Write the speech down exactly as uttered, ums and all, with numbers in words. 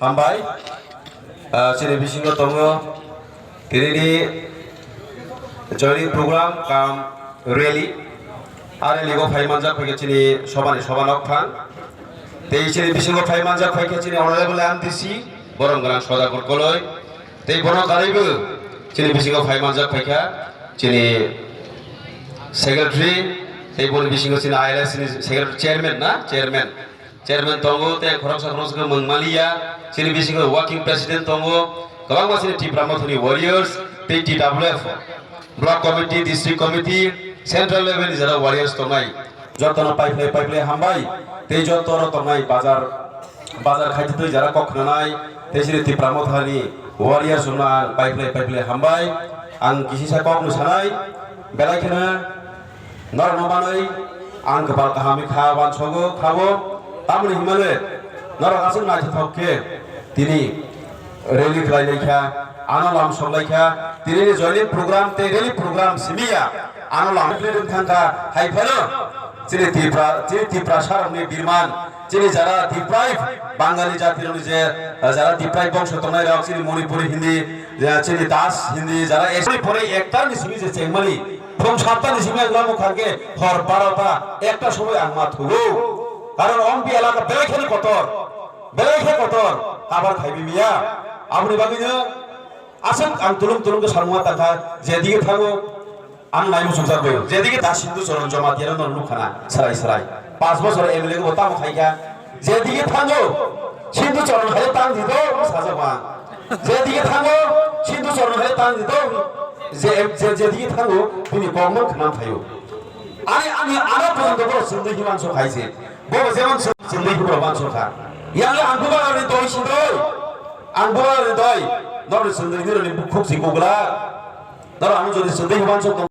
Hambai, ah, chini bisingo tongo, tini ni joining program kam rally, a rally go phai manjak phaikha chini sobani soba nokthang. Tei chini bisingo phai manjak phaikha chini Honorable M D C, borom gwnang Sodagar Koloi. Tei bono karaibo chini bisingo phai manjak phaikha chini secretary, tei boni bisingo chini I L S ni secretary, chairman na, chairman. Chairman tongo, tei khoroksa khoroksa khe mung maliya. Chini bisingo working president tongo, kwbangma chini Tipra Mothani warriors, tei T W F, block committee, district committee, central level ni jara warriors tongnai. Jotono paiphilai paiphilai hambai, tei joto oro tongnai bazar, bazar khaititwi jara kok khwnanai, tei chini Tipra Mothani warriors rokno ang paiphilai paiphilai hambai. Ang kisisa kokno sanai, belai kheno norokno manwi ang kwpal kaham kha, wansogo khabo. Tamoni hinmale norok aswk naithothok khe tini rally khlai lai kha, ano lam sok lai kha. Tini ni joining program tei rally program simi ya, ano lam khlai thang kha. Hai phano chini Tipra, chini Tiprasa rokni birman, chini jara deprived Bangali jati rokni je, jara deprived bongso tongnai rok, chini Manipuri Hindi, chini Das Hindi, jara Manipuri ekta ni simi je chengmani, Phung satta ni simi ang lamo kha khe hor barota ekta somoi ang ma thugo. Karon ompi elaka belai kheno kotor, belai khe kotor, kabar khaibi miya. Aboni bagwino aswk ang tulung tulung khe samung ma tangkha, jedige thango ang nai muchungjak bai. Jedige ta Sindhu Choron Jamatia no nukha na srai srai. Panch bochor M L A bo tamo khaikha. Jedige thango, Sindhu Choron hai tang di do, sajak ma. Jedige thango, Sindhu Choron hai tang di do. Je, je, jedige thango, bini kok mang khnam thaio. Ani, ani, ano porjonto bo chwngwi himan so khaise. Bo jemon chwng-, chwngwi hibro ban so kha. Yang ang bubar ni doi si doi. Ang bubar ni doi. Nor ni chwngwi ni roni bukhuk si gugla. Nor ang jodi chwngwi himan so